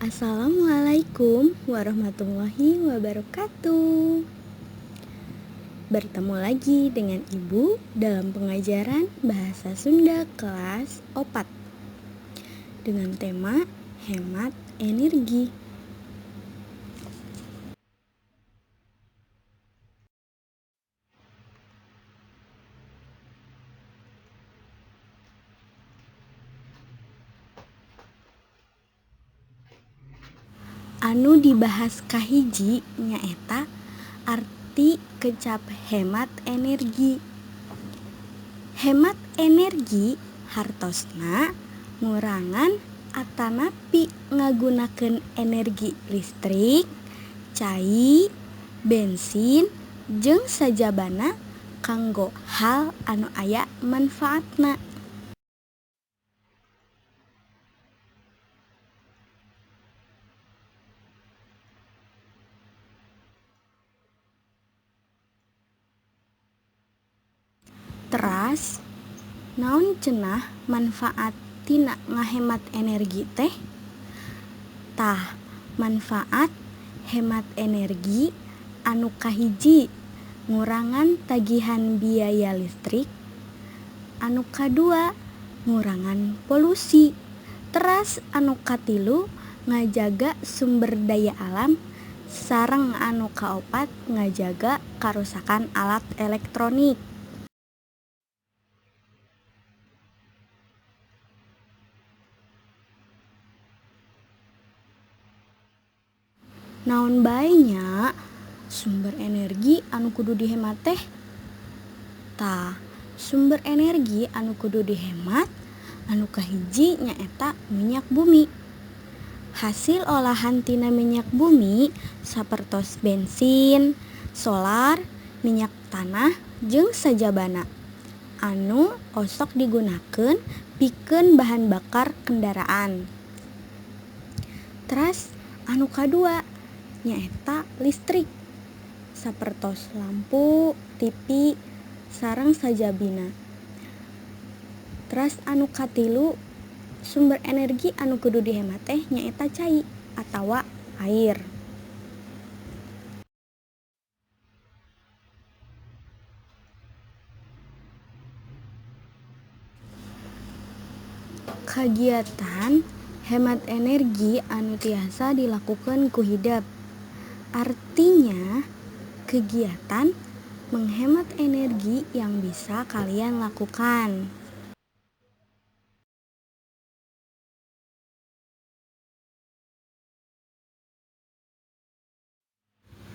Assalamualaikum warahmatullahi wabarakatuh. Bertemu lagi dengan Ibu dalam pengajaran Bahasa Sunda kelas 4 dengan tema hemat energi. Anu dibahas kahiji nyaeta arti kecap hemat energi. Hemat energi hartosna ngurangan atanapi ngagunakeun energi listrik, cai, bensin jeung sajabana kanggo hal anu aya manfaatna. Teras naon cenah manfaat tina ngahemat energi teh? Tah, manfaat hemat energi anu kahiji ngurangan tagihan biaya listrik, anu kadua ngurangan polusi, teras anu katilu ngajaga sumber daya alam, sareng anu kaopat ngajaga karusakan alat elektronik. Naon bae nya sumber energi anu kudu dihemat teh? Tah, sumber energi anu kudu dihemat anu kahiji nyaeta minyak bumi. Hasil olahan tina minyak bumi sapertos bensin, solar, minyak tanah jeung sajabana anu osok digunakeun pikeun bahan bakar kendaraan. Teras anu kadua nyaeta listrik sapertos lampu, TV, sareng sajabina. Teras anu katilu sumber energi anu kudu dihemat teh nyaeta cai atawa air. Kagiatan hemat energi anu tiasa dilakukeun ku hidep. Artinya, kegiatan menghemat energi yang bisa kalian lakukan.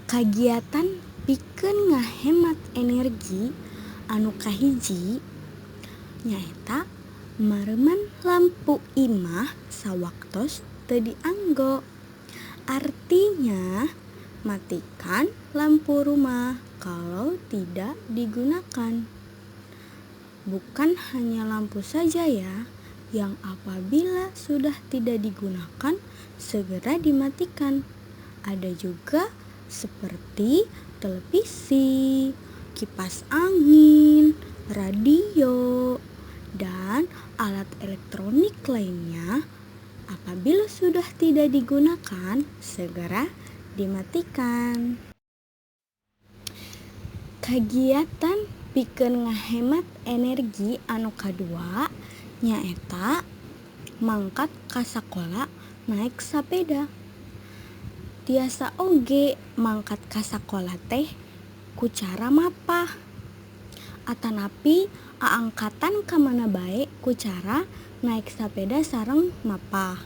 Kagiatan pikeun ngahemat energi anu kahiji nyaeta mareuman lampu imah sawaktos teu dianggo. Artinya, matikan lampu rumah kalau tidak digunakan. Bukan hanya lampu saja ya, yang apabila sudah tidak digunakan segera dimatikan. Ada juga seperti televisi, kipas angin, radio, dan alat elektronik lainnya. Apabila sudah tidak digunakan, segera dimatikan. Kagiatan pikeun ngahemat energi anu kadua nyaeta mangkat ka sakola naek sapeda. Tiasa oge mangkat ka sakola teh ku cara mapah atanapi aangkatan ka mana bae ku cara naek sapeda sareng mapah.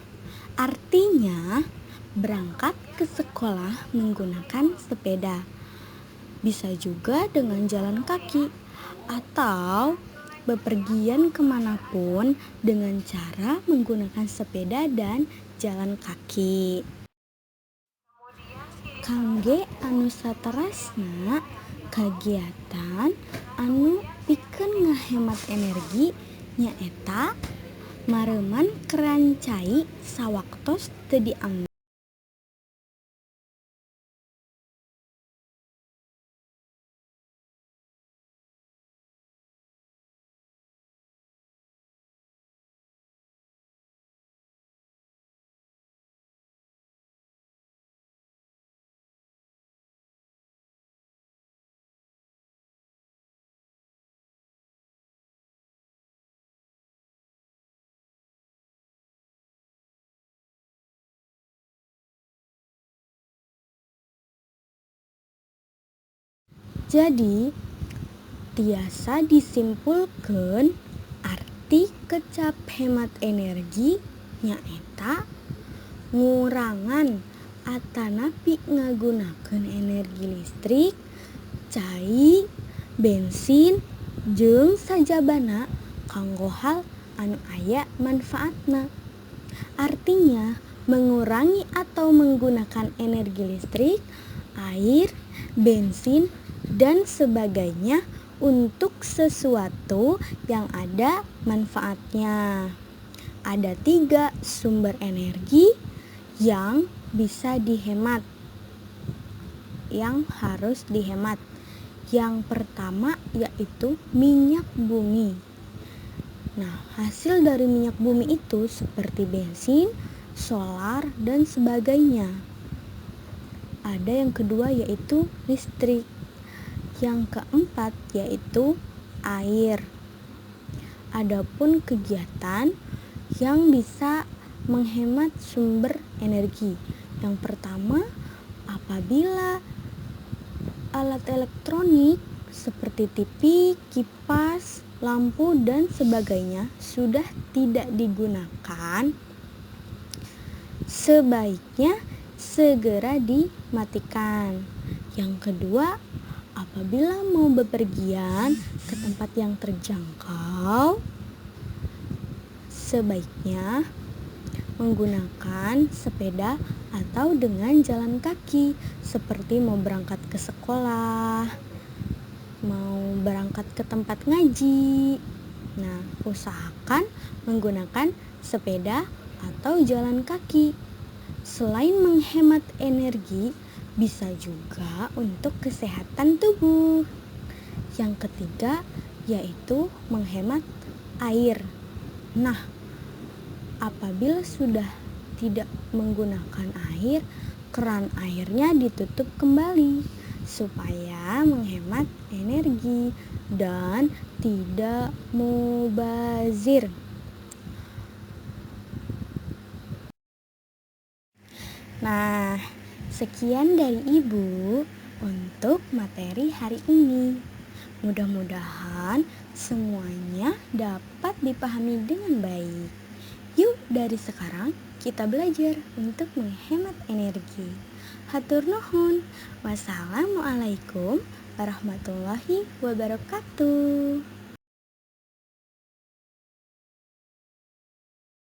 Artinya berangkat ke sekolah menggunakan sepeda. Bisa juga dengan jalan kaki atau bepergian kemanapun dengan cara menggunakan sepeda dan jalan kaki. Kangge anu saterasna kagiatan anu pikeun ngahemat energi nyaeta mareuman keran cai sawaktos teu dianggo. Jadi, tiasa disimpulkeun arti kecap hemat energi nyaeta ngurangan atanapi ngagunakeun energi listrik, cai, bensin, jeung sajabana kanggo hal anu aya manfaatna. Artinya mengurangi atau menggunakan energi listrik, air, bensin, dan sebagainya untuk sesuatu yang ada manfaatnya. Ada 3 sumber energi yang bisa dihemat, yang harus dihemat. Yang pertama yaitu minyak bumi. Nah, hasil dari minyak bumi itu seperti bensin, solar, dan sebagainya. Ada yang kedua yaitu listrik. Yang keempat yaitu air. Adapun kegiatan yang bisa menghemat sumber energi. Yang pertama, apabila alat elektronik seperti TV, kipas, lampu, dan sebagainya sudah tidak digunakan, sebaiknya segera dimatikan. Yang kedua, apabila mau bepergian ke tempat yang terjangkau, sebaiknya menggunakan sepeda atau dengan jalan kaki, seperti mau berangkat ke sekolah, mau berangkat ke tempat ngaji. Nah, usahakan menggunakan sepeda atau jalan kaki. Selain menghemat energi, bisa juga untuk kesehatan tubuh. Yang ketiga yaitu menghemat air. Nah, apabila sudah tidak menggunakan air, keran airnya ditutup kembali supaya menghemat energi dan tidak mubazir. Nah, sekian dari Ibu untuk materi hari ini. Mudah-mudahan semuanya dapat dipahami dengan baik. Yuk, dari sekarang kita belajar untuk menghemat energi. Hatur nuhun. Wassalamualaikum warahmatullahi wabarakatuh.